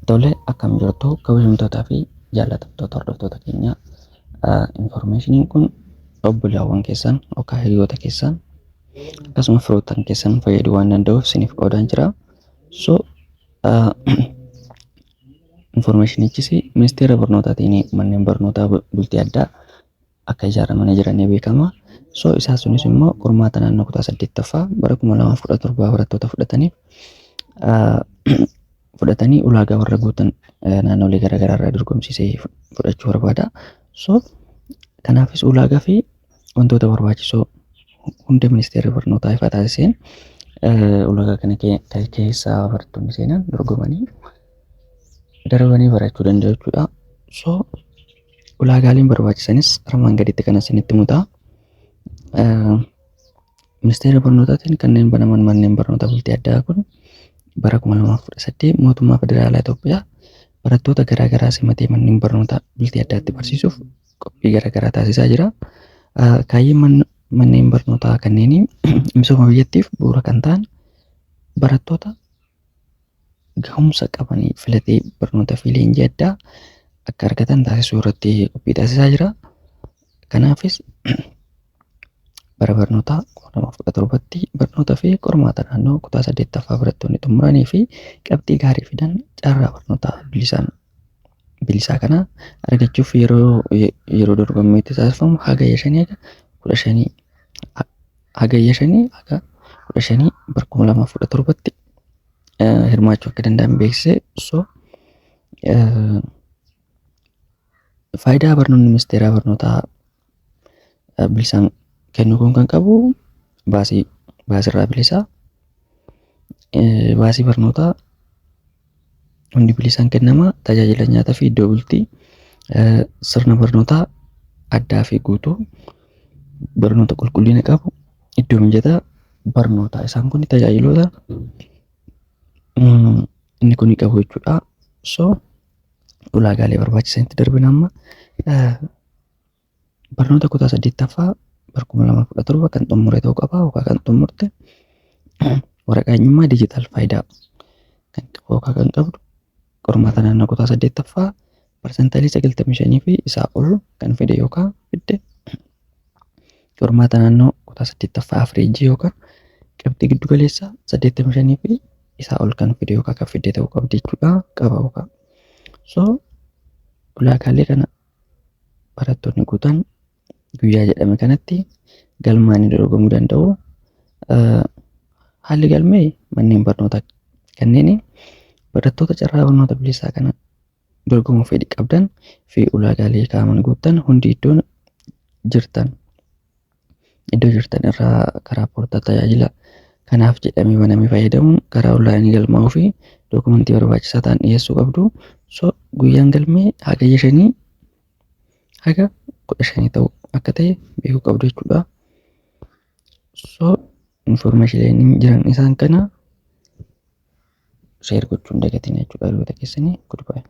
Tole, akkam jirtu kabajamtootaa fi jaallatamtoota hordoftoota keenya? Informationiin kun obboleewwan keessan yookaan hiriyoota keessan akkasuma firoottan keessan fayyaduu waan danda'uuf isiniif qoodaan jira. So informationichis ministeera barnootaatiin manneen barnootaa bultii addaa akka ijaaramanii jiran ni beekama. So isaa sunis immoo qormaata naannoo kutaa 8ffaa bara 2017 barattoota fudhataniif fudhatanii ulaagaa warra guutan naannolee garaagaraa irraa dorgomsiisee fudhachuu barbaada. So kanaafis ulaagaa fi wantoota barbaachisoo hunda ministeerri barnootaa ifa taasiseen ulaagaa kana keessaa barattoonni seenan dorgomanii darbanii barachuu danda'u jechuudha. So ulaagaaleen barbaachisanis armaan gaditti kan isinitti himu ta'a. Ministeera barnootaatiin kanneen banaman manneen barnoota bultii addaa kun bara 2018 mootummaa federaalaa Itoophiyaa barattoota garaagaraa simatee manneen barnoota bultii addaatti barsiisuuf qophii garaagaraa taasisaa jira. Kaayyoon manneen barnootaa kanneenii misooma biyyattiif bu'uura kan ta'an barattoota gahumsa qabanii filatee barnoota fi leenjii addaa akka argatan taasisuu irratti qophii taasisaa jira. Kanaafis bara barnootaa 2017tti barnoota fi qormaata naannoo kutaa 8ffaa barattoonni xumuranii fi qabxii gaarii fidan carraa barnootaa bilisaan bilisaa kana argachuuf yeroo yeroo dorgommiitti taasifamu hagayya 5 haga 15, hagayya 5 haga 15 bara 2017tti hirmaachuu akka danda'an beeksise. So faayidaa barnoonni ministeera barnootaa bilisaan kennu kun kan qabu baasii baasirraa bilisaa, baasii barnootaa hundi bilisaan kennama, tajaajila nyaataa fi iddoo bultii, sirna barnootaa addaa fi guutuu, barnoota qulqullina qabu, iddoo mijataa barnootaa, isaan kun tajaajiloota inni kun qabu jechuudha. So ulaagaalee barbaachisanitti darbina amma. Barnoota kutaa 8ffaa bara 2017 kan xumure ta'uu qaba yookaan kan xumurte, waraqaa eenyummaa diijitaal faayidaa kan qabu yookaan kan qabdu, qormaata naannoo kutaa 8ffaa parsantalii 95 fi isaa ol kan fide yookaan fidde, qormaata naannoo kutaa 8ffaa average yookaan qabxii giddu galeessaa 85 fi isaa ol kan fide yookaan kan fidde ta'uu qabdi jechuudha, qaba yookaan. So ulaagaalee kana barattoonni guutan guyyaa jedhame kanatti galmaanii dorgomuu danda'u. Haalli galmee manneen barnootaa kanneen barattoota carraa barnoota bilisaa kana dorgomuu fedhii qabdan fi ulaagaalee kaa'aman guuttan hundi iddoo jirtan irraa karaa portal tajaajila kanaaf jedhamee banamee fayyadamuun karaa onlaayinii galmaa'uu fi dookumentii barbaachisaa ta'an dhiyeessuu qabdu. So guyyaan galmee hagayya 5 haga 15 ta'u akka ta'e beekuu qabdu jechuudha. So informationiin jiran isaan kana share gochuun dagatiin jechuudha hiriyoota keessanii. Goodbye.